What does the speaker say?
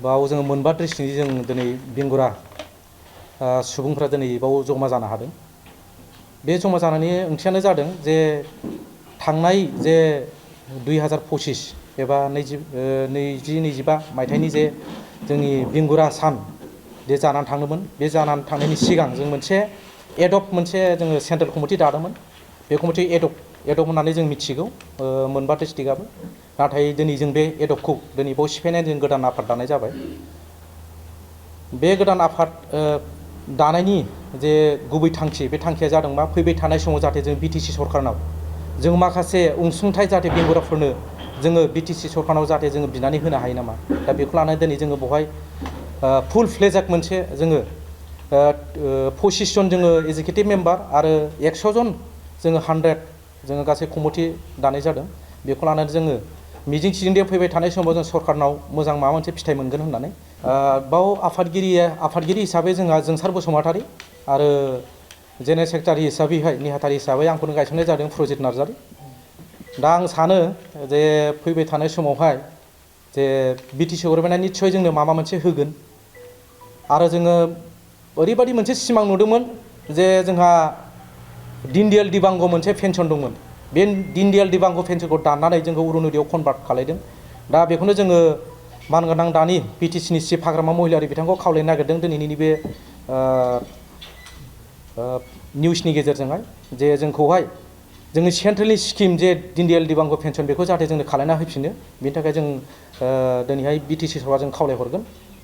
बाव जोङो मोनबा डिस्ट्रिक्टनि जों दिनै बेंगुरा सुबुंफ्रा दिनै बाव जमा जानो हादों। बे जमा जानायनि ओंथियानो जादों जे थांनाय जे 2025 एबा 2025 मायथाइनि जे जोंनि बेंगुरा सान बे जानानै थांदोंमोन। बे जानानै थांनायनि सिगां जों मोनसे मोनसे जोङो सेन्ट्रेल कमिटि दादोंमोन। बे कमिटि एडप होननानै जों मिथिगौ मोनबा डिस्ट्रिक्टआबो। नाथाय दिनै जों बे एडपखौ दिनै बाव सिफायनानै जों गोदान आफाद दानाय जाबाय। बे गोदान आफाद दानायनि जे गुबै थांखि, बे थांखिया जादों मा, फैबाय थानाय समाव जाहाथे जों बिटिसि सरकारनाव जों माखासे अनसुंथाइ जाहाथे बेंगुराफोरनो जोङो बिटिसि सरकारनाव जाहाथे जोङो बिनानै होनो हायो नामा। दा बेखौ लानानै दिनै जोङो बेवहाय फुल फ्लेजेड मोनसे जोङो 25 जन जोङो एजिकिउटिभ मेम्बार आरो 100 जन जोङो 100 जोङो गासै कमिटि दानाय जादों। बेखौ लानानै जोङो मिजिं थिदों फैबाय थानाय समाव जों सरकारनाव मोजां माबा मोनसे फिथाइ मोनगोन होननानै। बाव आफादगिरि हिसाबै जोंहा जोंसार बसुमतारी आरो जेनेरेल सेक्रेटारि हिसाबैहाय नेहाथारि हिसाबै आंखौनो गायसननाय जादों प्रजित नार्जारी। दा आं सानो जे फैबाय थानाय समावहाय जे बिटिसि गभर्नमेन्टआ निस्सय जोंनो माबा मोनसे होगोन। आरो जोङो ओरैबायदि मोनसे सिमां नुदोंमोन जे जोंहा दीनदयाल दिबांग मोनसे पेन्सन दंमोन। बे दीनदयाल दिबांग पेन्सनखौ दाननानै जोंखौ अरुनदयाव कनभार्ट खालायदों। दा बेखौनो जोङो मानगोनां दानि बिटिसिनि चिफ हाग्रामा महिलारि बिथांखौ खावलायनो नागिरदों दिनैनि बे निउसनि गेजेरजोंहाय जे जोंखौहाय जोंनि सेन्ट्रेलनि स्किम जे दीनदयाल दिबांग पेन्सन बेखौ जाहाथे जोंनो खालायना होफिनो। बेनि थाखाय जों दिनैहाय बिटिसि सरकारजों खावलायहरगोन।